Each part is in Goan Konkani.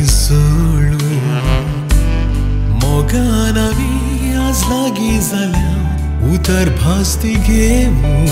सोळू मोगान आमी आज लागीं जाल्या उतर भासती घेवूं.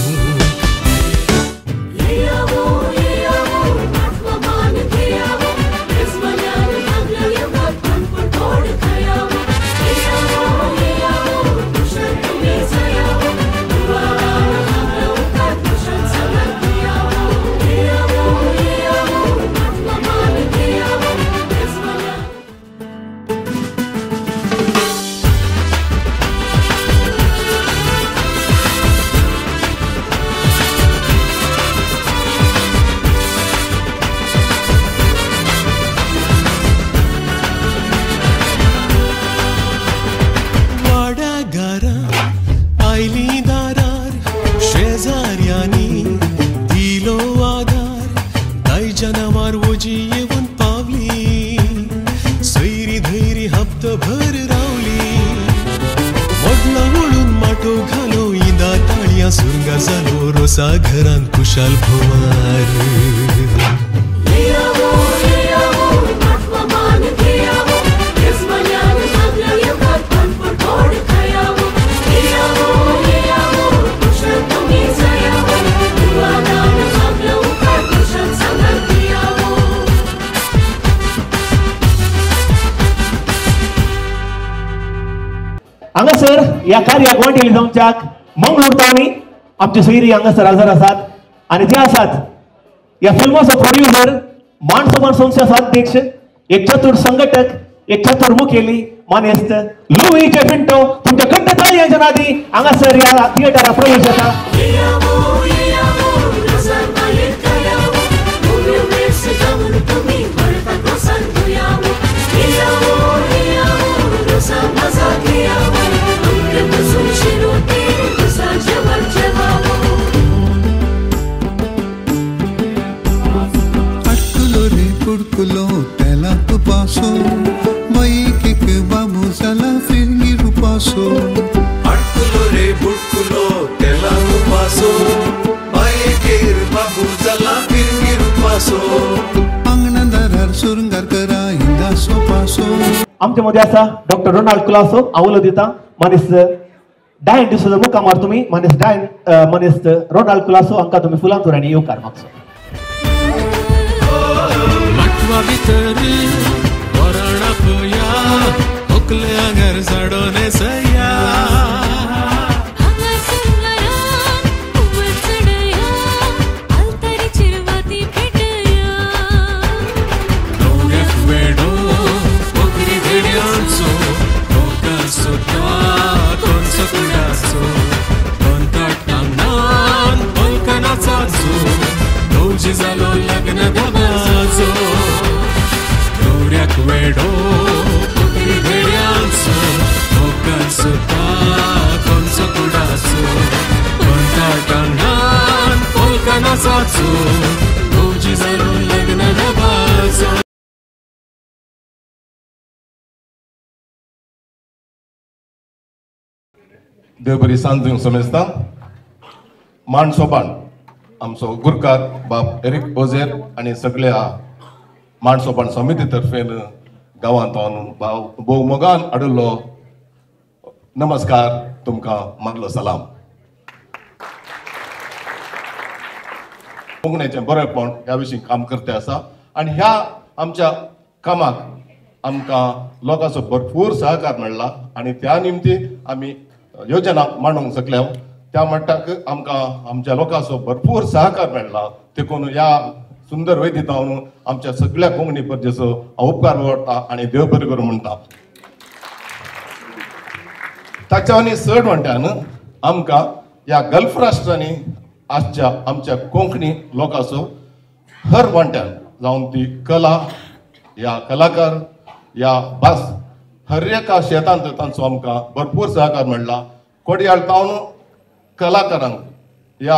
घरान कुशाल भोवार हांगासर ह्या कार्याक वांटेली जावच्याक मंगळूर तांणी आमचे सोयरी हांगासर हजर आसात आनी जे आसात ह्या फिल्माचो प्रोड्युसर माणसोबान संस्थेचो अध्यक्ष एक चतुर संघटक एक चतुर मुखेली मानेस्त लुई जे पिंटो तुमच्या घट्ट ताळयांच्या नादी हांगासर ह्या थिएटरा प्रवेश जाता. कुडकुलो तेला तुपासो बाईक बाबू जाला फिरंगी रुपासो. अडकुलो रे बुडकुलो तेला तुपासो बाईकेर बाबू जाला फिरंगी रुपासो. आंगणा दारार सुरंगार करा हिंदा सोपासो. आमचे मध्ये आसा डॉक्टर रोनाल्ड कुलासो आवलो दिता मानेस्त डायन डिसोजा मुखार तुमी मानेस्त डायन मानेस्त रोनाल्ड कुलासो हांकां तुमी फुलां तुरांनी येवकार मागचो. भितर वराणा पोया होकले आंगार साडो नेसया वेडो पोकरी भेड्यांचो लोकांचो कोणचो कुडाचो कोणताट आंगणान पोलकनाचाचो नवजी जालो लग्न दबाजो वेडो पोकरी भेड्यांचो लोकांचो कोणचो कुडाचो कोणताट आंगणान पोलकनाचाचो नवजी जालो लग्न दबाजो. देव बरी सांज दिवंक समेस्ता माणसोबान आमचो गुरकार बाब एरिक ओझेर आनी सगळ्या माणसोबान समिती तर्फेन गांवांत भाव भोवमोगान हाडिल्लो नमस्कार तुमकां मागलो सलाम. कोंकणीचें बरेपण ह्या विशीं काम करते आसा आनी ह्या आमच्या कामाक आमकां लोकांचो भरपूर सहकार मेळ्ळा आनी त्या निमती आमी योजना मांडूंक शकल्या. त्या मट्टाक आमकां आमच्या लोकांचो भरपूर सहकार मेळ्ळा देखून ह्या सुंदर वेदितावन आमच्या सगळ्या कोंकणी परजेचो हांव उपकार वडटा आनी देव बरें करूं म्हणटा. ताच्या आनी चड म्हणट्यान आमकां ह्या गल्फ राष्ट्रांनी आसच्या आमच्या कोंकणी लोकांचो हर वांट्यान जावन ती कला या कलाकार या भास हर एका शेतांत तांचो आमकां भरपूर सहकार मेळ्ळा. कोडयाळ तावन कलाकारांक ह्या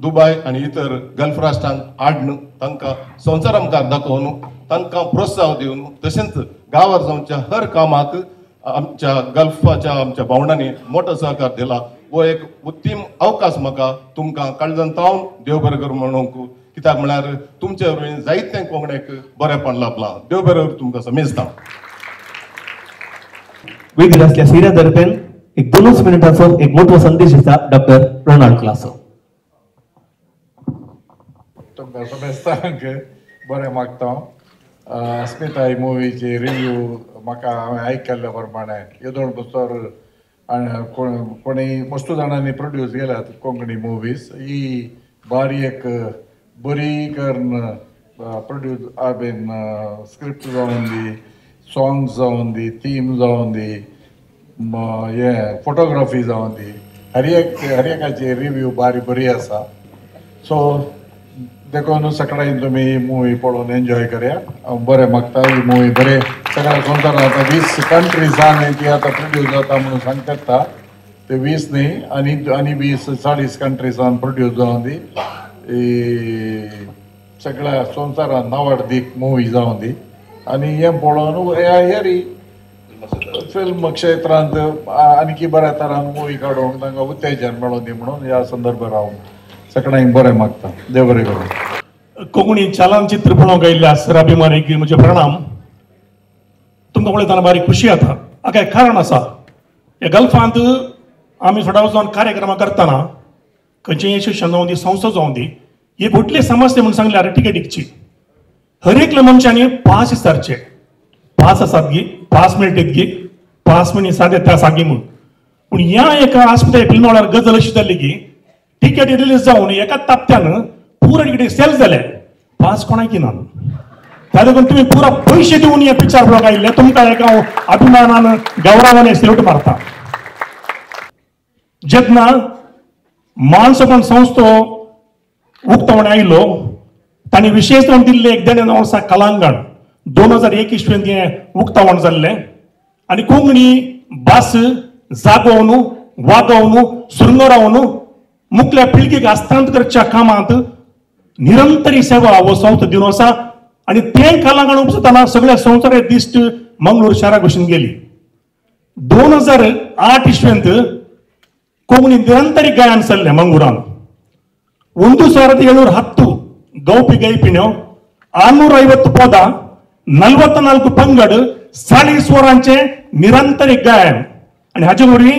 दुबाय आनी इतर गल्फ राष्ट्रांक हाडून तांकां संवसारा मुखार दाखोवन तांकां प्रोत्साहन दिवन तशेंच गांवार जावच्या हर कामाक आमच्या गल्फाच्या आमच्या भावंडांनी मोठो सहकार दिला. हो एक उत्तम अवकाश म्हाका तुमकां काळजान तावन देव बरें करूं म्हणूंक कित्याक म्हळ्यार तुमचे वरवीं जायतें कोंकणीक बरेंपण लाभलां. देव बरें तुमकां समेजता. वेगळी असल्या सिऱ्या दरम्यान एक 2 मिनिटांचो एक मोठो संदेश दिता डॉक्टर रोनाल्ड क्लासो. तुमकां समेस्तांक बरें मागता. अस्मिताय मुवीची रिव्यू म्हाका हांवें आयकल्ल्या प्रमाणे येदोळ बसर कोणी मस्तू जाणांनी प्रोड्यूस केल्यात कोंकणी मुवीज. ही बारी एक बरी करून प्रोड्यूस I been script जावन दी, सॉंग्स जावन दी, थीम जावन दी, हें फोटोग्राफी जावन दी, हर एक हर एकाची रिव्यू बारी बरी आसा. सो देखून सकाळी तुमी मुवी पळोवन एन्जॉय करया. हांव बरें मागता ही मुवी बरें सगळ्या संवसारांत आतां 20 कंट्रीजांनी ती आतां प्रोड्यूस जाता म्हणून सांगतात. ते 20 न्ही आनी आनी 20-40 कंट्रीजान प्रोड्यूस जावन दी, सगळ्या संवसारांत नांवाडदीक मुवी जावन दी. आनी हें पळोवन हेरी फिल्म क्षेत्रांत आणखी बऱ्या तरान मुवी काडूंक तांकां उत्तेजन मेळोवन दी म्हणून ह्या संदर्भार हांव सगळ्यांक बरें मागता. देव बरें करूं. कोंकणी चलनचित्र पळोवंक आयिल्ल्या सर अभिमानीक म्हजे प्रणाम. तुमकां पळयतना बारीक खुशी जाता. हाका एक कारण आसा. ह्या गल्फांत आमी थोड्या वचून कार्यक्रमां करतना खंयचेय शिक्षण जावं दी, संस्था जावं दी, एक व्हडली समस्या म्हूण सांगल्यार टिकेटीची. हर एकल्या मनशांनी पास विचारचे, पास आसात गी, पास मेळटीत गी, पास म्हणी सादे त्या सागी म्हूण. पूण ह्या एका आस्पताय फिल्म वेळार गजाल अशी जाली की टिकेट रिलीज जावन एका तापत्यान पुरा तिकेटी सेल जाले, पास कोणाकी ना. त्या देखून तुमी पुरा पयशे दिवन हे पिक्चर पळोवंक आयिल्ले, तुमकां एक हांव अभिमानान गौरवान सॅल्यूट मारता. जेन्ना मानसोपण संस्थो उक्तावण आयलो तांणी विशेश जावन दिल्लें एक देणें नांव आसा कलांगण. 2001 इस्वेंत हें उक्तावण जाल्लें आनी कोंकणी भास जागोवन वागोवन सुरंगरावन मुखल्या पिळगेक हस्तांतर करच्या कामांत निरंतरी सेवा हो संस्था दिवन आसा. आनी तें कलांगण उपसतना सगळ्या संवसाराची दिश्ट मंगळूर शारा भशेन गेली. 2008 इस्वेंत कोंकणी निरंतरी गायन चल्लें मंगळुरान. 1710 ಗೌಪಿ ಗೈಪಿಣ್ಯೋ 650 ಪದ 44 पंगड 40 वरांचे निरंतरी गायन आनी हाचे वरवीं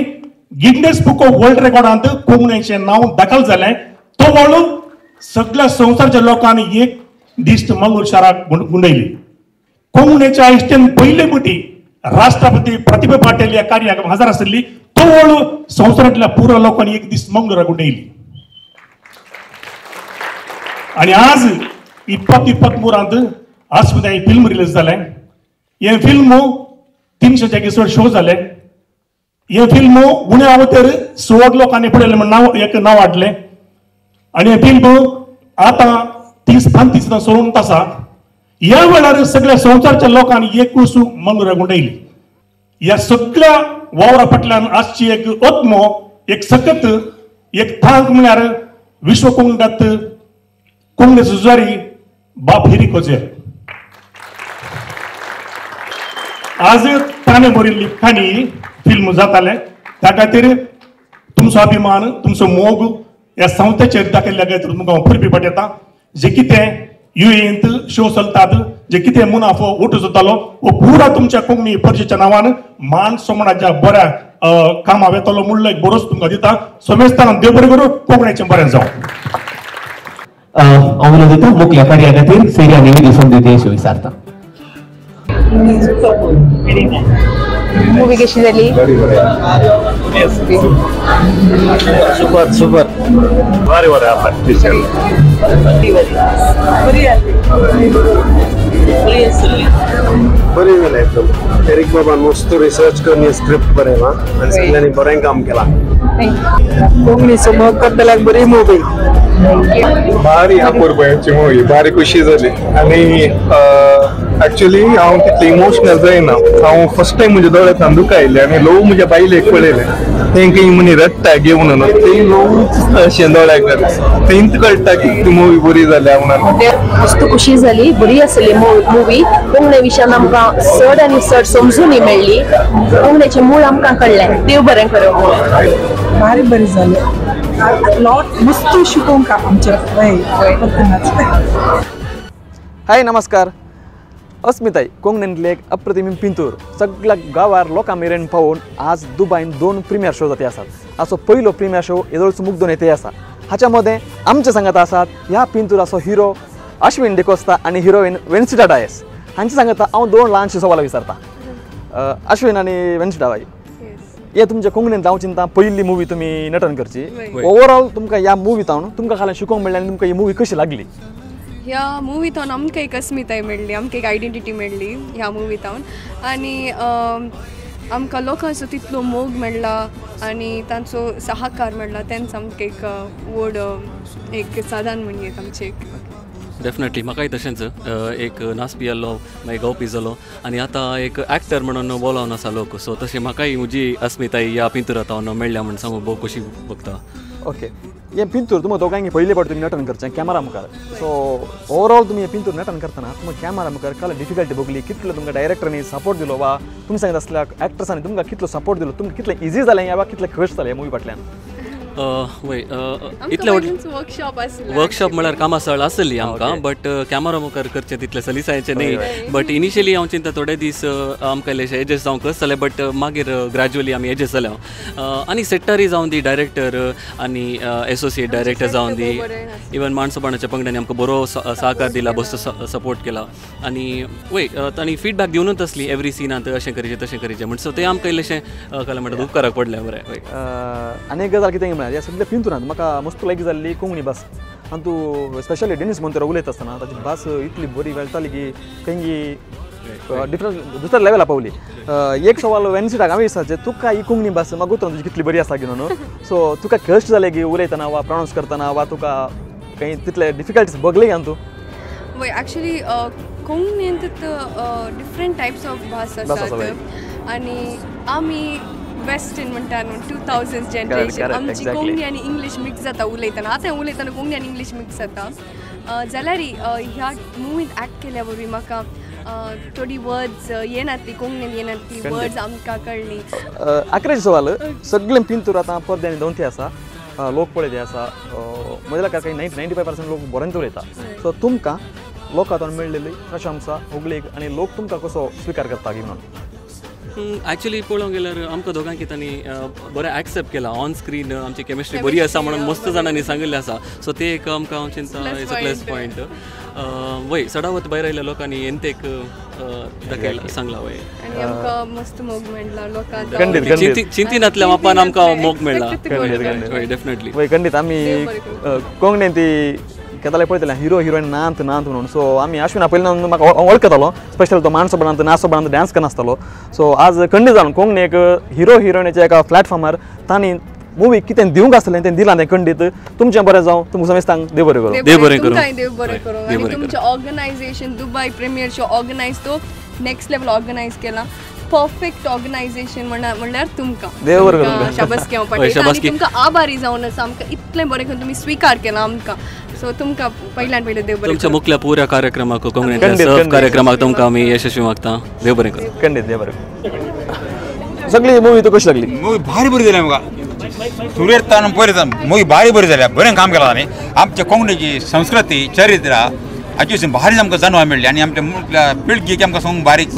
गिनेस बुक ऑफ वर्ल्ड रेकॉर्डांत कोंकणीचें नांव दाखल जालें. तो वळून सगळ्या संवसारच्या लोकांनी एक दिश्ट मंगळूर शाराक गुंडयली. कोंकणीच्या इश्टेन पयले मुठी राष्ट्रपती प्रतिभा पाटील ह्या कार्याक हजर आशिल्ली. तो वळून संवसारांतल्या पुरा लोकांनी एक दीस मंगळूराक गुंडयली. आनी आज 2023 आस्पताय फिल्म रिलीज जालें. हें फिल्म 300 जागे शो जालें. हें फिल्म उण्या वतर 100 लोकांनी पळयलें म्हण नांव एक नांव हाडलें. आनी हें फिल्म आतां 30-35 सोडून आसा. ह्या वेळार सगळ्या संवसारच्या लोकांनी एकूच मंगळूरा गुंडयली. ह्या सगळ्या वावरा फाटल्यान आसची एक आत्मो, एक सकत, एक थांक म्हळ्यार विश्व कोंकणांत कोंकणी झुजारी बाप हिरी कोजेर. आज ताणें बरयल्ली काणी फिल्म जातालें. त्या खातीर तुमचो अभिमान, तुमचो मोग ह्या संस्थेचेर दाखयल्ल्या खातीर तुमकां हांव परबी पाठयता. जे कितें युएंत शो चलतात, जे कितें मुनाफो ओटो जातालो हो पुरा तुमच्या कोंकणी परजेच्या नांवान मान सोमणाच्या बऱ्या कामा वेतलो म्हणलो एक बरोच तुमकां दिता. समेस्तान देव बरें करूं, कोंकणीचें बरें जावं. हांव उलयता मुखल्या कार्या खातीर सेरिया निवेदन संदी विचारता. मूवी कशी झाली? सुपर सुपर भारी बरे आसा. बरी जालें एकदम. एरिक बाबान मस्त रिसर्च करून स्क्रिप्ट बरयलां आनी सगळ्यांनी बरें काम केलां. कोंकणी समोर करतल्याक बरी मूवी. भारी अपुरबायेची मूवी, भारी खुशी जाली. आनी एक्चुअली हांव तितलें इमोशनल जायना. हांव फर्स्ट टायम म्हज्या दोळ्यांतल्यान दुकां आयलें आनी ल्हव म्हज्या बायलेक पळयलें, तेंकां म्हणी रडटा घेवन ती ल्हवूच अशें दोळ्याक जालें. थंयच कळटा की ती मुवी बरी जाल्या म्हणून. मस्त खुशी जाली, बरी आसली मुवी. कोंकणे विशयान आमकां चड आनी चड समजून मेळ्ळी. कोंकणीचें मूळ आमकां कळ्ळें. देव बरें करूं. भारी बरी जालें. लॉट मस्त शिकोवंक आमच्या. हाय नमस्कार. अस्मिताय कोंकणींतले एक अप्रतिम पिंतूर सगळ्या गांवार लोकां मेरेन पावोवन आज दुबायन 2 प्रिमियर शो जाते आसात. हाचो पयलो प्रिमियर शो येदोळच मुग्दून येते आसा. हाच्या मदें आमच्या सांगात आसात ह्या पिंतुराचो हिरो अश्विन डिकोस्ता आनी हिरोईन वेन्सिटा डायस. हांचे सांगाता हांव 2 ल्हानशी सवालां विचारता. अश्विन आनी वेन्सिटा बाई, हे तुमच्या कोंकणींत हांव चिंता पयली मुवी तुमी नटन करची. ओवरऑल तुमकां ह्या मुवींत तुमकां खाला शिकोवंक मेळ्ळें आनी तुमकां ही मुवी कशी लागली? ह्या मुवींतून आमकां एक अस्मिताय मेळ्ळी, आमकां एक आयडेंटिटी मेळ्ळी ह्या मुवींतून आनी आमकां लोकांचो तितलो मोग मेळ्ळा आनी तांचो सहाकार मेळ्ळा. तेंच आमकां एक व्हड एक साधन म्हणयेत आमचें एक. डेफिनेटली म्हाकाय तशेंच एक नाचपी आहलो, मागीर गावपी जालो आनी आतां एक एक्टर म्हणून बोलावन आसा लोक. सो तशें म्हाकाय म्हजी अस्मिताय ह्या पिंतुरांत मेळ्ळ्या म्हण सांगू भोव खोशी भोगता. ओके, हे पिंतूर तुमकां दोगांक पयले फावट तुमी नटन करचें कॅमेरा मुखार. सो ओवरऑल तुमी हे पिंतूर नटन करतना तुमकां कॅमेरा मुखार काल डिफिकल्टी भोगली, कितलो तुमकां डायरेक्टरांनी सपोर्ट दिलो वा तुमी सांगत आसल्या एक्ट्रसांनी तुमकां कितलो सपोर्ट दिलो, तुमकां कितलें इजी जालें वा कितलें कश्ट जालें मुवी फाटल्यान? वय, इतलें वर्कशॉप म्हळ्यार कामासाळ आसली आमकां, बट कॅमेरा मुखार करचें तितलें सलिसायेचें न्ही. बट इनिशियली हांव चिंता थोडे दीस आमकां इल्लेशें एडजस्ट जावंक कस जालें, बट मागीर ग्रॅज्युअली आमी एडजस्ट जाले. आनी सेट्टारी जावन दी डायरेक्टर आनी एसोसिएट डायरेक्टर जावन दी, इवन माणसोपणाच्या पंगडांनी आमकां बरो सहकार दिला, बरो सपोर्ट केला आनी वय तांणी फिडबॅक दिवनूच आसली एवरी सिनांत अशें करचें तशें करचें म्हण. सो तें आमकां इल्लेशें काय म्हणटा उपकाराक पडलें बरें. आनी एक गजाल कितें म्हळ्यार ह्या सगळ्या पिंतुरांत म्हाका मस्त लायक जाल्ली कोंकणी भास. आनी तूं स्पेशली डेनिस मोंतेरो उलयता आसतना ताची भास इतली बरी मेळटाली की खंय डिफरंट दुसऱ्या लेवला पावली. एक सवाल वेन्सिटाक हांवें विचारचें, तुका ही कोंकणी भास म्हाका गोत्र तुजी कितली बरी आसा की न्हू, सो तुका कश्ट जाले की उलयतना वा प्रोनावन्स करतना वा तुका खंय तितले डिफिकल्टीज भोगले की तूं? वय, एक्चुअली कोंकणींत डिफरंट टायप्स ऑफ भास आसात आनी आमी वेस्टर्न म्हणटा न्हू 2000 जनरेशन, आमची कोंकणी आनी इंग्लीश मिक्स जाता उलयतना. आतां उलयतना कोंकणी आनी इंग्लीश मिक्स जाता. जाल्यार ह्या मुवींत एक्ट केल्या वरवीं म्हाका थोडी वर्ड्स येनातली, कोंकणीन येनातली वर्ड्स आमकां कळ्ळी. आखरेचें सवाल, सगळें पिंतूर आतां पद्यांनी दोनती आसा, लोक पळयते आसा, म्हज्या कांय 95% लोक बरें उलयता. सो तुमकां लोकांतून मेळ्ळेली प्रशंसा होगळीक आनी लोक तुमकां कसो स्विकार करता की म्हणून? एक्चुअली पळोवंक गेल्यार आमकां दोगांकी तांणी बरें एक्सेप्ट केलां. ऑन स्क्रीन आमची केमिस्ट्री बरी आसा म्हणून मस्त जाणांनी सांगिल्लें आसा. सो ते एक आमकां हांव चिंता is a plus point. वय सडावत भायर आयिल्ल्या लोकांनी एंतेक दाखयलां सांगलां. वय, आनी आमकां मस्त मोग मेळ्ळा लोकांक, चिंतिनातल्या मापान आमकां मोग मेळ्ळा. वय डेफिनेटली. वय खंडीत आमी कोंकणीन ती केदाले पळयतले हिरो हिरोईन नांत नांत म्हणून. सो आमी अश्विना पयलीं म्हाका वळखतालो, स्पेशल तो माणसो बनांत नाचो बनांत डान्स करनासतालो. सो आज खंडीत जावन कोंकणी एक हिरो हिरोईनाच्या एका प्लॅटफॉर्मार तांणी मुवी कितें दिवंक आसलें तें दिलां तें खंडीत. तुमचें बरें जावं, तुमकां समेस्तांक देव बरें करूं. देव बरें करूं, देव बरें करूं. आनी तुमचें organisation Dubai premiere show organise तो नेक्स्ट लेवल ऑर्गनायज केला, परफेक्ट ऑर्गनायझेशन म्हणल्यार तुमकां देव बरें करूं, शाबासकी हांव पाठयतां आनी तुमकां आभारी जावन आसा. आमकां इतलें बरें करून तुमी स्विकार केलां आमकां. सो तुमकां पयल्यान पयलें देव बरें. तुमच्या मुखल्या पुऱ्या कार्यक्रमाक, कोंकणींतल्या कार्यक्रमाक तुमकां आमी यशस्वी मागता. देव बरें करूं. खंडीत देव बरें करूं. सगळी मुवी तुका कशी लागली? मुवी भारी बरी जाली म्हाका. सुर्यतान पयलीं मुवी भारी बरी जाल्या, बरें काम केलां तांणी. आमच्या कोंकणीची संस्कृती चरित्र हाची भारी आमकां जाणवा मेळ्ळी आनी आमच्या मुखल्या पिळगेक आमकां सांगूंक बारीक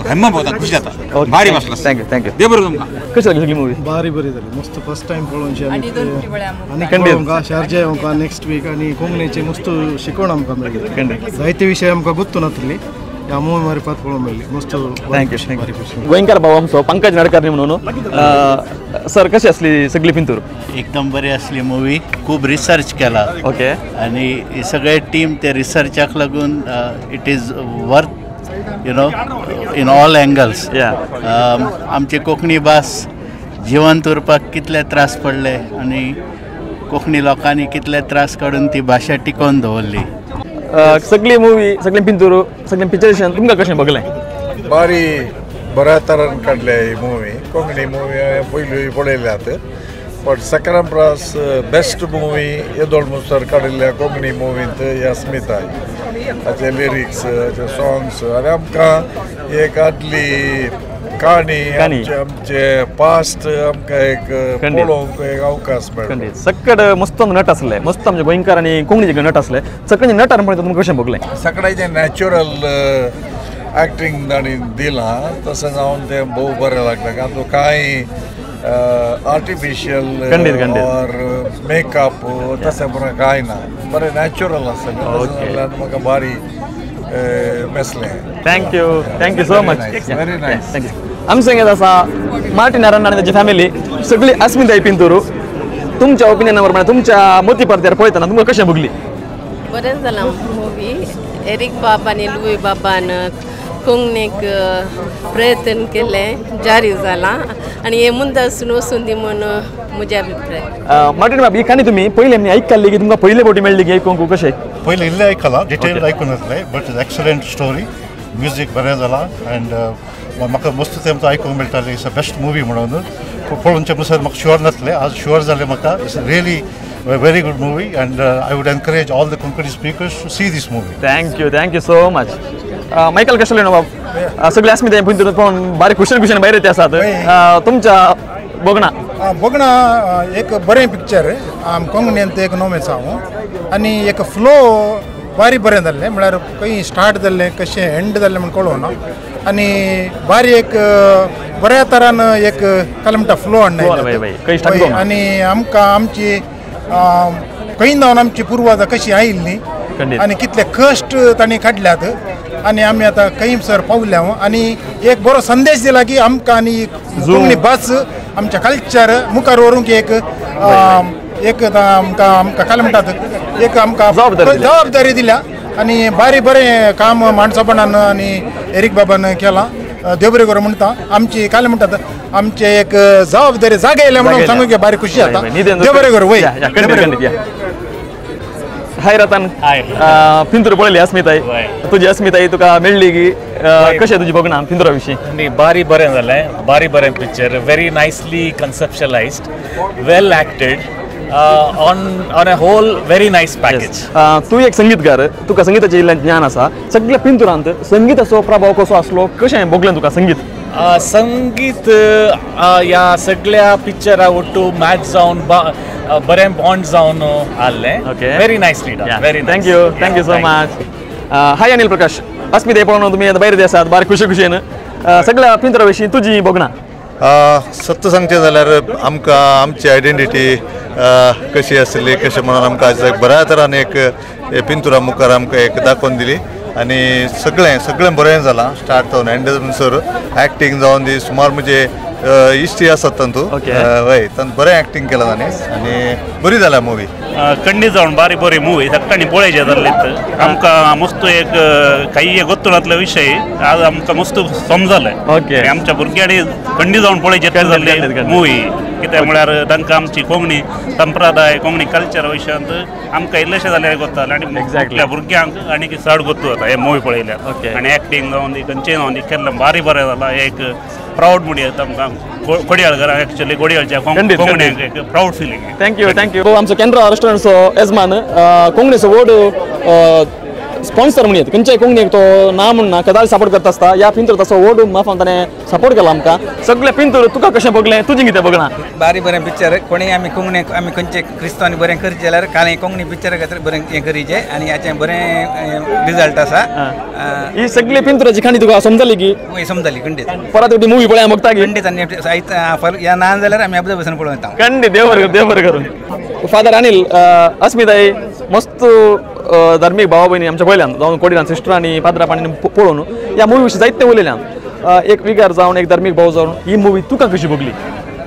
हेम्म भोवता, खुशी जाता. भारी बसला. Thank you thank you. देव बरें तुमकां. कशी लागली सगळी मुवी? भारी बरी जाली, मस्त. फर्स्ट टायम पळोवची आनी पळोवंक शारजा येवंक नेक्स्ट वीक आनी कोंकणीची मस्त शिकवण आमकां मेळ्ळी. जायते विशय आमकां गुत्तू नासली ह्या मुवी मार्फत पळोवंक मेळ्ळी मस्त. Thank you thank you. गोंयकार भाव आमचो पंकज नाडकर्णी म्हणून. सर कशी आसली सगळी पिंतूर? एकदम बरी आसली मुवी, खूब रिसर्च केला. ओके. आनी सगळे टीम ते रिसर्चाक लागून it is worth you know in all angles. आमची कोंकणी भास जिवंत उरपाक कितले त्रास पडले आनी कोंकणी लोकांनी कितले त्रास काडून ती भाशा टिकोवन दवरली. सगळी मुवी, सगळें पिंतूर, सगळें पिक्चरेशन तुमकां कशें बघलें? भारी बऱ्या तरान काडल्या ही मुवी. कोंकणी मुवी हांवें पयली पळयल्यात, but second Prash best movie येदोळ मुसर काडिल्ल्या कोंकणी मुवींत ही अस्मिताय. ताचे लिरिक्स, ताचे सॉंग्स आनी आमकां एक आदली काणी आमचे पास्ट आमकां एक पळोवंक एक अवकाश मेळ्ळो. सकड मस्त नट आसले, मस्त आमचे गोंयकार आनी कोंकणीचे नट आसले. सगळ्यांचे नटार पळयता तुमकां कशें भोगलें? सगळ्याचें नॅचरल एक्टिंग तांणी दिलां तशें जावन तें भोव बरें लागलें. कारण कांय आर्टिफिशियल ऑर मेकअप तशें बरें कांय ना, बरें नॅचरल आसलें. तशें जाल्यार म्हाका भारी बेसलें. Thank you, thank you so much. Very nice. Thank you. आमचे संगीत आसा मार्टिन अरण्णा आनी ताची फॅमिली सगळी अस्मिताय पिंतूर. तुमच्या ओपिनियना प्रमाणे तुमच्या मोती पडद्यार पळयतना तुमकां कशें भोगली? बरें जालां मुवी. एरीक बाब आनी लुई बाबान कोंकणीक प्रयत्न केलें, जारी जालां आनी हें मुंदासून वचून दी म्हूण म्हज्या अभिप्राय. मार्टिन बाब, ही काणी तुमी पयलीं आमी आयकल्ली की तुमकां पयले फावटी मेळ्ळी की आयकूंक कशें? पयलीं इल्लें आयकलां, डिटेल आयकूंक नासलें, but it's excellent story. Music बरें जालां एंड म्हाका मस्त तेमचो आयकूंक मेळटालें. It's a best movie म्हणून पळोवचे म्हणसर म्हाका शुअर नासलें, आज शुअर जालें म्हाका. It's really very good movie and I would encourage all the Konkani speakers to see this movie. Thank you, thank you so much. Michael Castelino बाब, सगळे अस्मिताय पिंतूर पळोवन बारीक खुशेन खुशेन भायर येते आसात. तुमच्या भोगणा? भोगणा एक बरें पिक्चर. कोंकणींत एक नोमेच हांव आनी एक फ्लो भारी बरें जाल्लें, म्हळ्यार खंय स्टार्ट जाल्लें कशें एंड जाल्लें म्हूण कळोना आनी भारी एक बऱ्या तरान एक काय म्हणटा फ्लो हाडना आनी आमकां आमची खंय जावन आमची पुर्वजां कशी आयिल्ली आनी कितले कश्ट तांणी काडल्यात आनी आमी आतां खंय सर पावल्या आनी एक बरो संदेश दिला की आमकां आनी कोंकणी भास आमच्या कल्चर मुखार व्हरूंक एक एक आमकां आमकां काय म्हणटात एक आमकां जबाबदारी दिल्या आनी बारी बरें काम माणसापणान आनी एरीक बाबान केलां. देव बरें करूं म्हणटा. आमची काय म्हणटात आमचे एक जबाबदारी जागयल्या म्हणून सांगू बारी खुशी जाता. देव बरें करूं. वय हाय रतन, पिंतूर पळयली अस्मिताय, तुजी अस्मिताय तुका मेळ्ळी की कशें तुजी भोगणा पिंतुरा विशीं? बारी बरें जालें, बारी बरें picture, very nicely conceptualised, well acted, on a whole very nice package. तूं एक संगीतकार, तुका संगीताचें इल्लें ज्ञान आसा. सगळ्या पिंतुरांत संगीताचो प्रभाव कसो आसलो, कशें भोगलें तुका संगीत? संगीत ह्या सगळ्या पिक्चरा ಒಟ್ಟು मॅच जावन बरें बॉन्ड जावन आसलें. Very nicely done. Very thank you, thank you so much. Hi Anil Prakash, अस्मिताय पळोवन तुमी आतां भायर आसात बारीक खुशी खुशयेन. सगळ्या पिंतुरा विशीं तुजी भोगणा? सत्य सांगचें जाल्यार आमकां आमची आयडेंटिटी कशी आसली कशें म्हणून आमकां आज बऱ्या तरान एक पिंतुरा मुखार आमकां एक दाखोवन दिली आनी सगळें सगळें बरें जालां. स्टार्ट जावन एंड म्हणसर एक्टींग जावन दी सुमार म्हणजे इश्टी आसात तातूंत, हय तातूंत बरें एक्टींग केलां ताणें आनी बरी जाल्या मुवी. खंडीत जावन बारी बरी मुवी सगळ्यांनी पळयचें जाल्लें. आमकां मस्त एक काही गोत्तुरांतलो विशय आज आमकां मस्त समजलें. आमच्या भुरग्यांनी खंडीत जावन पळयचें जाल्लें मुवी. कित्याक म्हळ्यार तांकां आमची कोंकणी संप्रदाय कोंकणी कल्चर विशयांत आमकां इल्लेशें जाल्यार गोत्तालें आनी आपल्या भुरग्यांक आनी चड गोत्तू जाता हे मुवी पळयल्यार. आनी एक्टींग जावन दी खंयचें जावन दी केल्लें बारी बरें जालां. एक प्रावड म्हणया आमकां कोडियाळकर, एक्चुअली कोडियाळच्या कोंकण्यांक एक proud feeling. Thank you, thank you. आमचो केंद्रा रेस्टॉरंटचो येजमान कोंकणीचो व्हड स्पॉन्सर म्हणयत, खंयच्याय कोंकणीक तो ना म्हणना कदाच सपोर्ट करता आसता. ह्या पिंतूर तसो व्हड माफान ताणें सपोर्ट केला आमकां. सगळें पिंतूर तुका कशें भोगलें, तुजें कितें भोगलां? बारी बरें पिक्चर. कोणीय आमी कोंकणी आमी खंयचे क्रिस्तांवांनी बरें करचें जाल्यार काल कोंकणी पिक्चर खातीर बरें हें करीचें आनी हाचें बरें रिजल्ट आसा. ही सगळी पिंतुराची काणी तुका समजली की? वय समजली खंडीत. परत ती मुवी पळय बघता की? खंडीत. आनी ह्या ना जाल्यार आमी अब्दा बसून पळोवं येता. खंडीत. देव बरें करूं, देव बरें करूं. फादर अनिल, अस्मिताय मस्त धार्मीक भावा भयणी आमच्या पयल्यान जावन कोडियान सिस्टर आनी पाद्रा पाणी पळोवन ह्या मुवी विशीं जायते उलयल्यान. एक विगार जावन एक धार्मीक भाव जावन ही मुवी तुका कशी भोगली?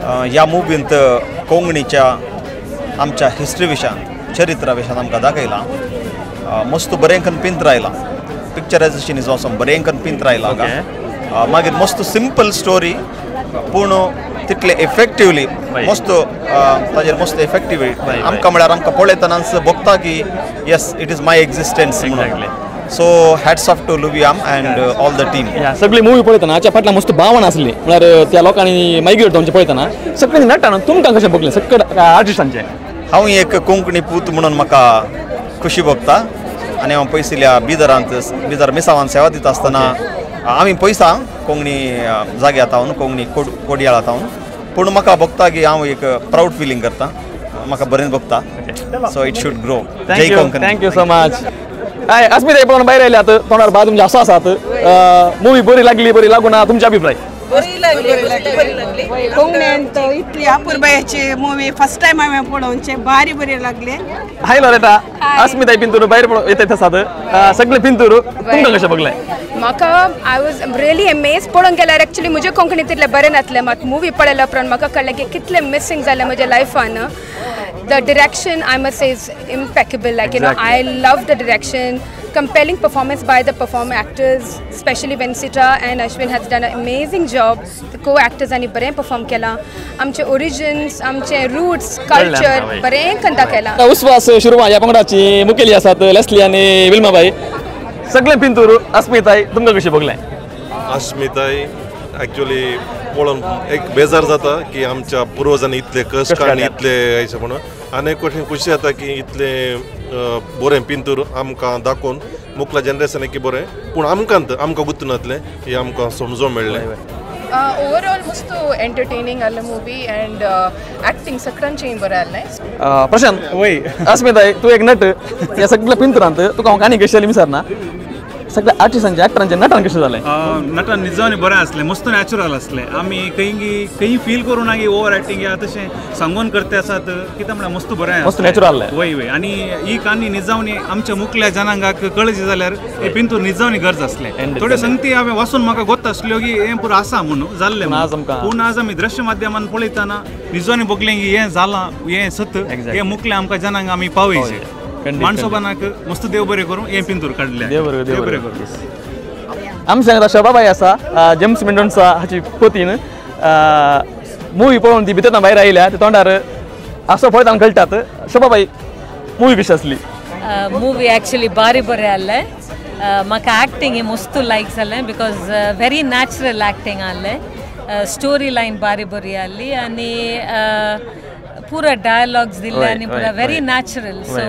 ह्या मुवींत कोंकणीच्या आमच्या हिस्ट्री विशयांत चरित्रा विशयांत आमकां दाखयलां. मस्त बरें करून पिंतर आयलां, पिक्चरायजेशन is awesome, बरें करून पिंतर आयलां हांगा. मागीर मस्त सिंपल स्टोरी पूण तितले इफेक्टिवली मस्त ताजेर मस्त इफेक्टिवली आमकां म्हळ्यार आमकां पळयतनाच भोगता की yes it is my existence म्हणून. So hats off to Louis and all the team. सगळी मुवी पळयतना हाच्या फाटल्यान मस्त भावना आसली, म्हळ्यार त्या लोकांनी मायग्रेट जावचें पळयतना सगळीं नटान तुमकां कशें भोगलें सगळ्या आर्टिस्टांचें? हांव एक कोंकणी पूत म्हणून म्हाका खुशी भोगता आनी हांव पयसिल्या बिदरांत बिदर मिसावान सेवा दिता आसतना आमी पयसा कोंकणी जाग्यात हांव कोंकणी कोडयाळात हांव पूण म्हाका भोगता की हांव एक प्रावड फिलींग करता म्हाका बरें भोगता सो it should grow. जय Konkani. Thank you so much. Hi Asmita पळोवन भायर आयल्यात तोंडार बा तुमचे आसो आसात मुवी बरी लागली बरी लागू ना तुमचे अभिप्राय? बरी लागली कोंकणींत इतली अपुरबायेची मुवी फर्स्ट टायम हांवें पळोवचे भारी बरी लागली. हाय लोरेटा अस्मिताय पिंतूर भायर येता आसात सगळे पिंतूर तुमकां कशें बघलें? म्हाका I was really amaze पळोवंक गेल्यार एक्चुअली म्हजें कोंकणी तितलें बरें नासलें मात मुवी पळयल्या उपरांत म्हाका कळ्ळें की कितलें मिसींग जालें म्हज्या लायफान. The direction I must say is impeccable, like you know I love the direction, compelling performance by the performer actors, especially Vencita and Ashwin has done an amazing job. The co-actors ani bare perform kela, amche origins, amche roots, culture bare kanda kela. Uswas Shurma या पंगडाची मुखेली आसात लेस्ली आनी विल्माबाई सगळे पिंतूर अस्मिताई तुमकां कशें बघलें? अस्मिताई एक्चुअली पळोवन एक बेजार जाता की आमच्या पुर्वजांनी इतले कश्ट आनी इतले अशें म्हणून आनी एक खुशी जाता की इतले बरें पिंतूर आमकां दाखोवन मुखल्या जनरेशनाक की बरें पूण आमकां आमकां गुत्तू नातलें हें आमकां समजूंक मेळ्ळें. ओवरऑल मस्त एंटरटेनिंग आसलें मुवी अँड एक्टिंग सगळ्यांचें बरें आसलें. प्रशांत वय अस्मिताई तूं एक नट ह्या सगळ्या पिंतुरांत तुका हांव काणी कशी जाली विचारना सगळ्या आर्टिस्टांचे एक्टरांचे नटन कशें जालें? नटन निजांनी बरें आसलें मस्त नॅचरल आसलें आमी खंय खंय फील करूं ना की ओवर एक्टिंग या तशें सांगून करते आसात कितें म्हळ्यार मस्त बरें मस्त नॅचरल. वय वय आनी ही काणी निजावनी आमच्या मुखल्या जनांगाक कळचे जाल्यार हे पिंतूर निजावनी गरज आसलें. थोड्यो संगती हांवें वाचून म्हाका गोत आसल्यो की हें पुरो आसा म्हणून जाल्लें पूण आज आमी दृश्य माध्यमान पळयतना निजावनी बगलें की हें जालां हें सत हें मुखलें आमकां जनांक आमी पावयचें. माणसोबानाक मस्त देव बरें करूं हें पिंतूर काडलें देव बरें करूं. आमच्या सांगता शोभाबाई आसा जेम्स मेंडोन्सा हाची पतीन मुवी पळोवन ती भितर भायर आयल्या ते तोंडार असो पळयतना कळटात. शोभाबाई मुवी कशी आसली? मुवी एक्चुअली बारी बरें आसलें म्हाका एक्टिंग मस्त लायक जालें because very natural acting आसलें स्टोरी लायन बारी बरी आसली आनी पूरा डायलॉग्स दिले आणि पूरा very natural. So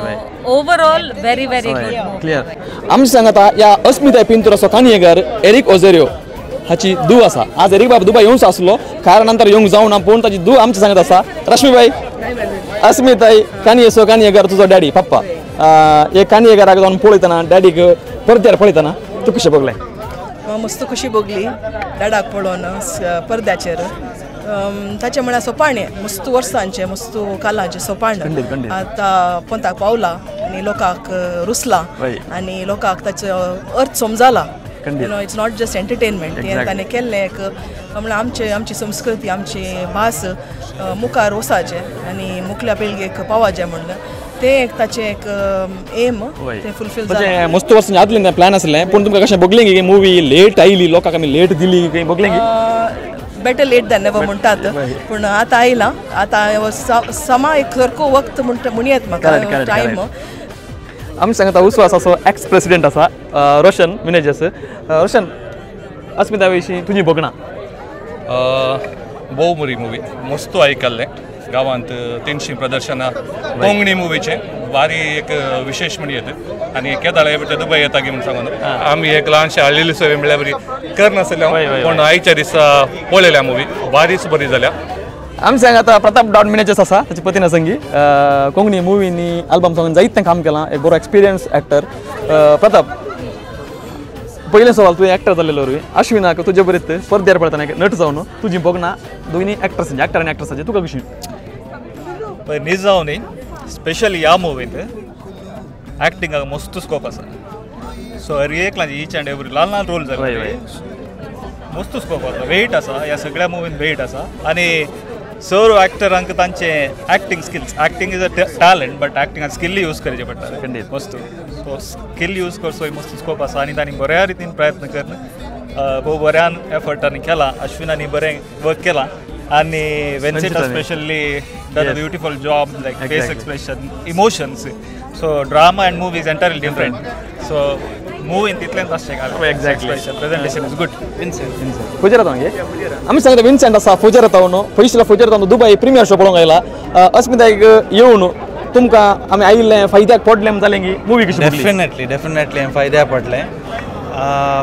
overall very very good movie. Clear. आमच्या सांगता या अस्मिताय पिंतूर असो काणयेकार एरिक ओझेरियो हाची दू आसा. आज एरिक बाब दुबाय येवंक आसलो कारण नंतर येवंक जावना पूण ताची दू आमच्या सांगत आसा. रश्मीबाई अस्मिताय काणयेचो काणयेकार तुजो डॅडी पप्पा एक काणयेकाराक जावन पळयतना डॅडीक पडद्यार पळयतना तूं कशें बघलें? मस्त खुशी भोगली डॅडाक पळोवन पडद्याचेर. ताचें म्हळ्यार सोपाण मस्त वर्सांचें मस्त कालांचें सोपाण आतां पोंताक पावलां आनी लोकांक रुसलां आनी लोकांक ताचो अर्थ समजाला. You know it's not just entertainment हें ताणें केल्लें एक म्हळ्यार आमचे आमची संस्कृती आमची भास मुखार वचपाचें आनी मुखल्या पिळगेक पावपाचें म्हणून तें एक ताचें एक एम तें फुलफील जालें. मस्त वर्सां आदलें प्लॅन आसलें पूण तुमकां कशें बगलें की मुवी लेट आयली लोकांक आमी लेट दिली खंय बगलें की? बेटर लेट दॅन नेवर म्हणटात पूण आतां आयलां आतां समा एक सारको वक्त म्हणटा म्हणयेत म्हाका टायम. आमी सांगता उस्वास असो एक्स प्रेसिडेंट आसा रोशन मिनेजस. रोशन अस्मिता विशीं तुजी बघणा? भोव बरी मुवी मस्त आयकल्लें गांवांत 300 प्रदर्शनां कोंकणी मुवीचें बारी एक विशेष म्हण येता आनी केदाळ दुबय येता की म्हण सांगून आमी एक ल्हानशें हाडलेली सोय म्हळ्यार बरी करनासलें पूण आयच्या दिसा पळयल्या मुवी बारीच बरी जाल्या. आमी सांगता प्रताप डॉन मिनेजस आसा ताची पतीन संगी कोंकणी मुवींनी आल्बम सॉंग जायतें काम केलां एक बरो एक्सपिरियन्स एक्टर. प्रताप पयलें सवाल तुवें एक्टर जाल्लेलो वरवीं अश्विनाक तुजे बरीत पडद्यार पळयतना एक नट जावन तुजी बघना दोनी एक्ट्रसांची एक्टर आनी एक्ट्रसांची तुका कशी? निजावनी स्पेशली ह्या मुवींत एक्टिंगाक मस्त स्कोप आसा. सो हर एकलांचे ईच अँड एवरी ल्हान ल्हान रोल जाले मस्त स्कोप आसा वेट आसा ह्या सगळ्या मुवीन वेट आसा आनी सर्व एक्टरांक तांचे acting skills acting is a talent but acting skill use करचे पडटा मस्त सो स्किल यूज करचो मस्त स्कोप आसा आनी तांणी बऱ्या रितीन प्रयत्न करून भोव बऱ्यान एफर्टांनी केला अश्विनानी बरें वर्क केलां आनी Vencita specially done a beautiful job like face expression emotions so drama and movie is entirely different so movie तितलेंच आसचें exactly presentation is good. Vincent फुजरात मागीर आमी सांगता विन्सेंट आसा फुजरात पयशिल्ल्या फुजरात दुबय प्रिमियर शो पळोवंक आयला. अस्मिताईक येवन तुमकां आमी आयिल्लें फायद्याक पडलें जालें की मुवी कशी? डेफिनेटली डेफिनेटली फायद्याक पडलें.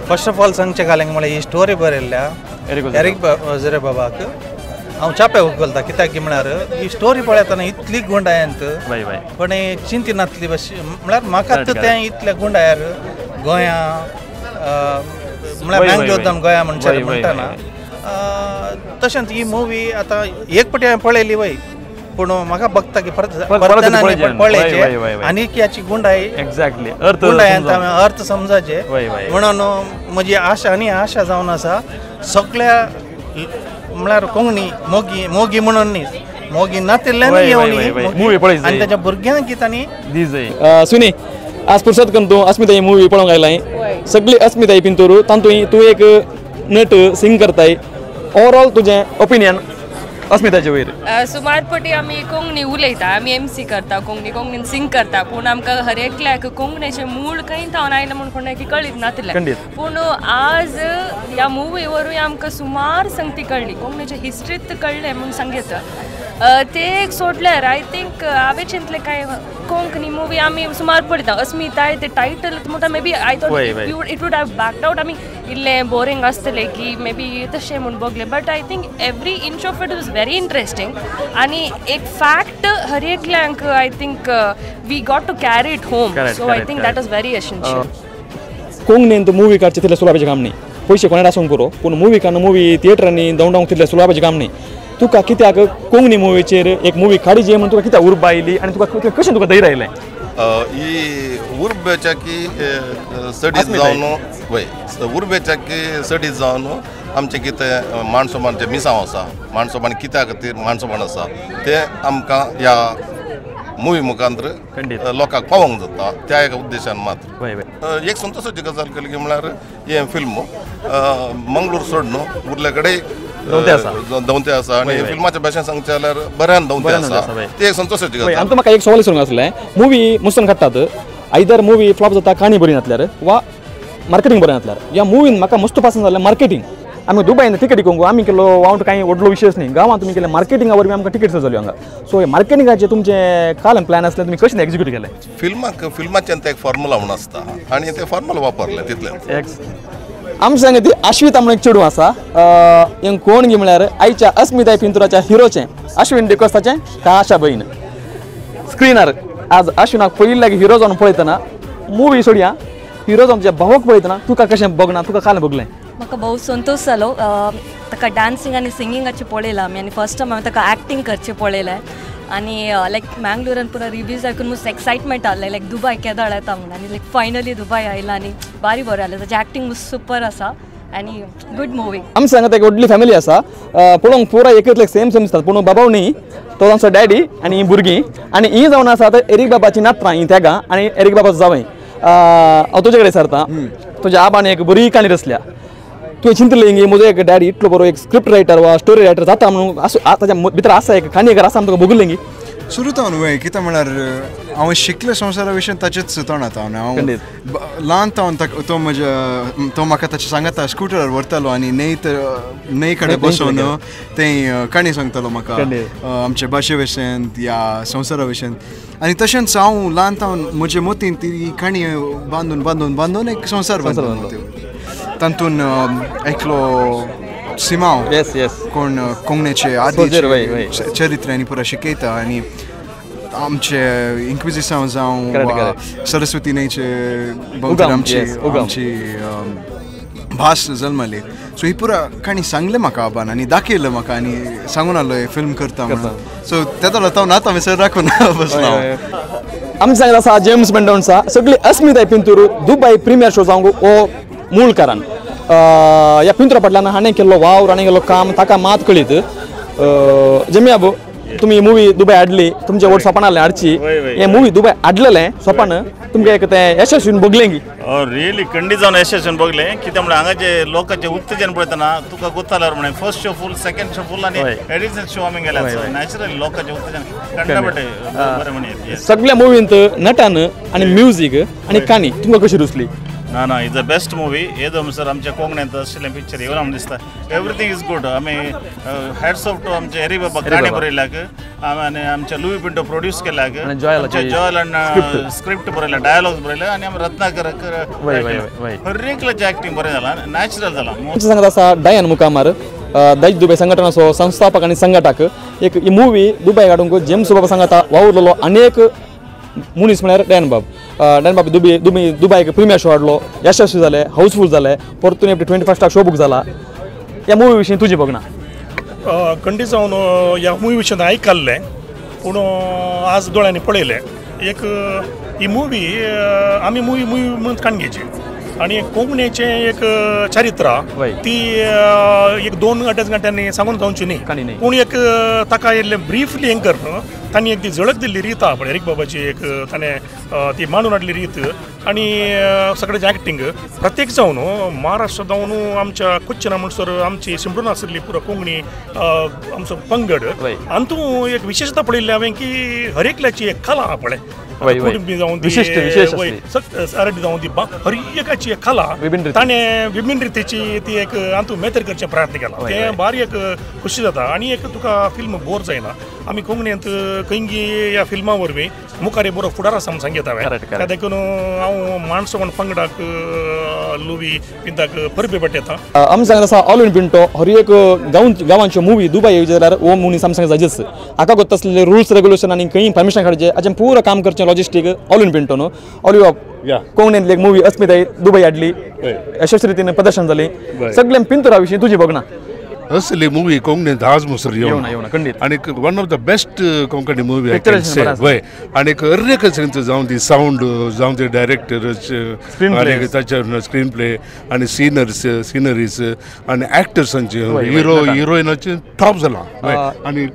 फर्स्ट ऑफ ऑल सांगचें घालें म्हळ्यार ही स्टोरी बरयल्ल्या एरीक वझरे बाबाक हांव चापे उखलता कित्याक म्हळ्यार ही स्टोरी पळयतना इतली गुंडायंत पण चिंती नासली बस म्हळ्यार म्हाका तें इतले गुंडायर गोंया म्हळ्यार मँगलोर गोंया म्हणचे म्हणटना तशेंच ही मुवी आतां एक पटी हांवें पळयली वय पूण म्हाका बघता की परत पळयचे आनी ह्याची गुंडाय एक्झॅक्टली गुंडायंत हांवें अर्थ समजाचे म्हणून म्हजी आशा आनी आशा जावन आसा सगळ्या म्हळ्यार कोंकणी मोगी मोगी म्हणून न्ही मोगी नातिल्ल्यान येवन आनी ताच्या भुरग्यांक तांणी सुनी आज पुरसत करून तूं अस्मिताई मुवी पळोवंक आयलाय सगळी अस्मिताई पिंतूर तातूंत तूं एक नट सिंग करताय ओवरऑल तुजें ओपिनियन अस्मिताचे वयर. सुमार पटी आमी कोंकणी उलयता, आमी एमसी करता, कोंकणी कोंकणीन सिंग करता, पूण आमकां हर एकल्याक कोंकणीचें मूळ खंय थावन आयलें म्हूण कोणाक कळीत नातलें. पूण आज ह्या मुवी वरवीं आमकां सुमार संगती कळ्ळी, कोंकणीचे हिस्ट्रीत कळ्ळें म्हूण सांगता. ते एक सोडल्यार I think हांवें चिंतलें कांय कोंकणी मुवी आमी सुमार पळयता अस्मिताय ते टायटल म्हणटा maybe I thought it would have backed out, आमी इल्लें बोरींग आसतलें की मे बी तशें म्हूण बगलें, but I think every inch of it was very interesting. आनी एक फॅक्ट हर एकल्यांक I think we got to carry it home, so I think that is very essential. कोंकणीन movie काडचें तितलें सुलापेचें काम न्ही, पयशे कोणाक आसूंक पुरो, पूण मुवी काडून मुवी थिएटरांनी धांवडावंक तितलें सुलापेचें काम न्ही. तुका कित्याक कोंकणी मुवीचेर एक मुवी काडची म्हणून तुका कित्याक उर्बा आयली आनी तुका कशें तुका धैर्य आयलें? ही उर्बेच्या की स्टडीज जावन वय उर्बेच्या की स्टडीज जावन आमचें कितें माणसोबान मिसांव आसा, माणसोबान कित्या खातीर माणसोबान आसा तें आमकां ह्या मुवी मुखांतर लोकांक पावोवंक जाता त्या एका उद्देशान मात्र. एक संतोशाची गजाल केली की म्हळ्यार हें फिल्म मंगळूर सोडून उरले कडेन धांवते आसा आनी फिल्माच्या भाशेन सांगचें जाल्यार बऱ्यान धांवते आसा, ती एक संतोशाची गजाल. आनी म्हाका एक सवाल विचारूंक आसलें, मुवी मुसन काडटात आयदर मुवी फ्लॉप जाता काणी बरी नासल्यार वा मार्केटींग बरें नासल्यार, ह्या मुवीन म्हाका मस्त पसंत जालें मार्केटींग. आमी दुबयन तिकेट विकूंक आमी केलो वावट कांय व्हडलो विशयच न्ही, गांवांत तुमी केलें मार्केटिंगा वरवीं आमकां तिकेट जाल्यो हांगा. सो मार्केटिंगाचें तुमचें काल प्लॅन आसलें, तुमी कशें एक्जिक्यूट केलें? फिल्माक फिल्माचें तें एक फॉर्मुला म्हूण आसता आनी तें फॉर्मुला वापरलें तितलें. आमच्या सांगे ती आश्विता म्हणून एक चेडूं आसा, हें कोण गी म्हळ्यार आयच्या अस्मिताय पिंतुराच्या हिरोचें अश्विन डिकोस्ताचें काशा बहीण. स्क्रिनार आज अश्विनाक पयलीं लागीं हिरो जावन पळयतना मुवी सोडया, हिरो जावन तुज्या भावाक पळयतना तुका कशें बगना, तुका काल बगलें? म्हाका भोव संतोश जालो ताका डान्सिंग आनी सिंगिंगाचें पळयलां आमी आनी फर्स्ट टायम हांवें ताका एक्टींग करचें पळयलें आनी लायक मँगलोरान पुरा रिव्यूज आयकून मस्त एक्सायटमेंट आहलें लायक दुबाय केदळ येता म्हणून आनी लायक फायनली दुबाय आयला आनी बारी बरें जालें, ताचें एक्टींग मस्त सुपर आसा आनी गुड मुवी. आमच्या सांगता एक व्हडली फॅमिली आसा, पळोवंक पुरा एकच सेम सेम दिसतात, पूण बाबा न्ही तो आमचो डॅडी आनी ही भुरगीं आनी ही जावन आसा एरीक बाबाची नातरां ही तेगां आनी एरीक बाबाचो जावंय. हांव तुजे कडेन सरता, तुज्या आबान एक बरी काणी रचल्या, तुवें चिंतलें की म्हजो एक डॅडी इतलो बरो एक स्क्रिप्ट रायटर वा स्टोरी रायटर जाता म्हणून ताच्या भितर आसा एक काणयेकार आसा तुका भोगलें की? सुरू तावन वय कितें म्हळ्यार हांव शिकलें संवसारा विशयन ताचेच तोंडांत हांव ल्हान तावन तो म्हज्या तो म्हाका ताचें सांगता स्कुटरार व्हरतालो आनी न्हंय कडेन बसोवन तें काणी सांगतालो म्हाका आमचे भाशे विशयन या संवसारा विशयन. आनी तशेंच हांव ल्हान तावन म्हजे मतीन ती काणी बांदून बांदून बांदून एक संवसार बांदून तातूंत एकलो सिमांव कोण कोंकणीचे आदी चरित्र आनी पुरा शिकयता आनी आमचे इन्क्विजिसांव जावं सरस्वती न्हंयचे आमची आमची भास जल्मली. सो ही पुरा काणी सांगलें म्हाका आबान आनी दाखयलें म्हाका आनी सांगून आहलो हें फिल्म करता म्हणून. सो तेदो हांव नात हांवें सर राखून बसला. आमच्या सांगता आसा जेम्स मेंडोन्सा सगळी अस्मिताय पिंतूर दुबय प्रिमियर शो जावंक हो मूळ कारण ह्या पिंतुरा फाटल्यान हाणें केल्लो वावर, हाणें केल्लो काम ताका मात कळीत. जमी आबू, तुमी मुवी दुबय हाडली, तुमचें व्हड सोपान आहलें हाडची, हें मुवी दुबय हाडलेलें सोपान तुमकां एक तें यशस्वीन भोगलें की? रियली खंडीत जावन यशस्वीन भोगलें. कित्याक म्हळ्यार हांगाचे लोकांचें उत्तेजन पळयतना तुका गोताल्यार म्हळें first show full, second show full आनी एडिशनल शो आमी गेल्या. नॅचरली लोकांचें उत्तेजन कंडापटे बरें म्हणये. सगळ्या मुवींत नटन आनी म्युजीक आनी काणी तुमकां कशी रुचली? ना ना is the best movie येदो सर आमच्या कोंकणींत आशिल्लें पिक्चर येवन आमकां दिसता एवरीथींग is good. आमी हॅट्स ऑफ टू आमचे एरी बाबा काणी बरयल्याक आनी आमच्या लुई पिंटो प्रोड्यूस केल्याक, जॉयल आनी स्क्रिप्ट बरयल्या, डायलॉग्स बरयले आनी आमी रत्नाकर हर एकल्याचें एक्टिंग बरें जालां, नॅचरल जालां. सांगत आसा डायन मुखामार दायज दुबय संघटनाचो संस्थापक आनी संघटक एक ही मुवी दुबय हाडूंक जेम्स बाबा सांगता वावुरलेलो अनेक मनीस म्हळ्यार डॅन बाब. डॅन बाब दुबय दुबय दुबयक प्रिमियर शो हाडलो, यशस्वी जाले, हाऊसफूल जाले, परतून 21 शो बूक जाला. ह्या मुवी विशीं तुजी बघना? खंडीत जावन ह्या मुवी विशीं आयकल्लें पूण आज दोळ्यांनी पळयलें. एक ही मुवी आमी मुवी मुवी म्हणून काणयेची आनी कोंकणीचें एक चरित्र ती एक 2-2.5 घंट्यांनी सांगून जावची न्ही, पूण एक ताका इल्लें ब्रिफली हें करून तांणी एक ती झळक दिल्ली रीत आहा पळय एरीक बाबाची, एक ताणें ती मांडून हाडली रीत आनी सगळें एक्टिंग प्रत्येक जावन महाराष्ट्र जावन आमच्या कोच्चिना म्हणसर आमची सिमडून आशिल्ली पुरो कोंकणी आमचो पंगड हातूंत एक विशेषता पळयल्ली हांवें की हर एकल्याची एक कला आहा पळय, कुटुंबी जावन जावन ती हर एकाची एक कला ताणें विभिन्न रितीची ती एक हातूंत मेतेर करचे प्रयत्न केला. तें भारी एक खुशी जाता आनी एक तुका फिल्म बोर जायना. आमी कोंकणींत खंयगी ह्या फिल्मा वरवीं मुखार बरो फुडार आसा म्हूण सांगता हांवें, देखून हांव माणसो पंगडाक लुवी पिंताक परबी पडटा. आमी सांगत आसा ऑलविन पिंटो हर एक गांवांच्यो मुवी दुबय येवचे जाल्यार हो मनीस आमी सांगता जायच. हाका गोत्त आसलेले रुल्स रेगुलेशन आनी खंय परमिशन काडचें हाचें पुरो काम करचें लॉजिस्टीक ऑलविन पिंटो न्हू. ऑलिव कोंकणींतली एक मुवी अस्मिताय दुबय हाडली, यशस्वी रितीन प्रदर्शन जाली, सगळ्या पिंतुरा विशीं तुजी बघना? असली मुवी कोंकणींत आज मुसर येवना आनी one of the best Konkani movie वय. आनी हर एक जावं ती सावंड जावं ती डायरेक्टर आनी ताचेर स्क्रीन प्ले आनी सिनरीज आनी एक्टर्सांचे हिरो हिरोइनाचे टॉप जाला आनी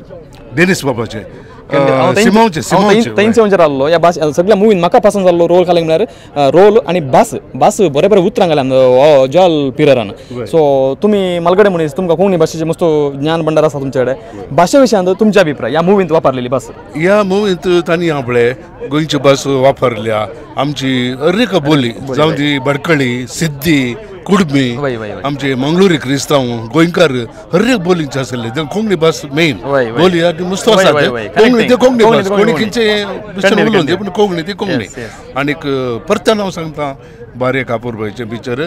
डेनिस बाबाचे तेंचे रावलो ह्या भास सगळ्या मुवीन म्हाका पसंत जाल्लो रोल खाली म्हळ्यार रोल आनी भास भास बरे बरे उतरां घाल्या जॉल पिररान. सो तुमी मालगडे मनीस, तुमकां कोंकणी भाशेचें मस्त ज्ञान भंडार आसा तुमचे कडेन, भाशे विशयांत तुमचे अभिप्राय ह्या मुवींत वापरलेली भास? ह्या मुवींत तांणी आपले गोंयची भास वापरल्या, आमची हर एक बोली जावं ती बडकळी, सिद्धी, कुडमी, आमचे मंगळुरी क्रिस्तांव गोंयकार हर एक बोलीचे आसले. कोंकणी भास मेन बोली आनी मस्त आसा कोंकणी, ते कोंकणी भास कोणी खंयचे दुसरें उलोवन पूण कोंकणी ती कोंकणी. आनीक परत्यान हांव सांगता बारीक अपुरबायचें पिक्चर.